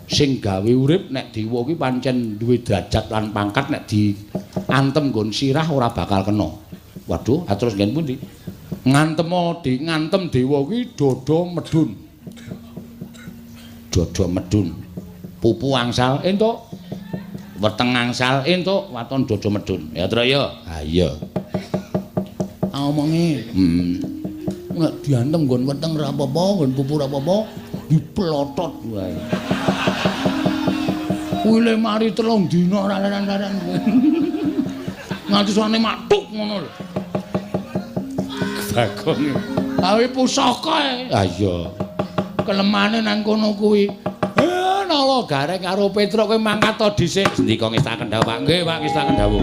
Sing gawe urip nek dewa kuwi pancen duwe derajat lan pangkat nek diantem nggon sirah ora bakal kena. Waduh, terus nggen pundi? Ngantemo di ngantem dewa kuwi dada medhun. Dada medhun. Pupu angsal entuk. Weteng angsal entuk, waton dada medhun. Ya, Tru ya. Ha iya. Omonge, Nek diantem nggon weteng ora apa-apa, nggon pupu ora apa-apa, diplotot wae. Kuwi le mari 3 dina ora leren-leren. Nganti suwane matuk ngono lho. Bagong. Awe pusaka e. Ha iya. Kelemane nang kono kuwi. Nala Gareng karo Petruk kowe mangkat to dhisik. Sendika ngestaken dawuh, Pak. Nggih, Pak, ngestaken dawuh.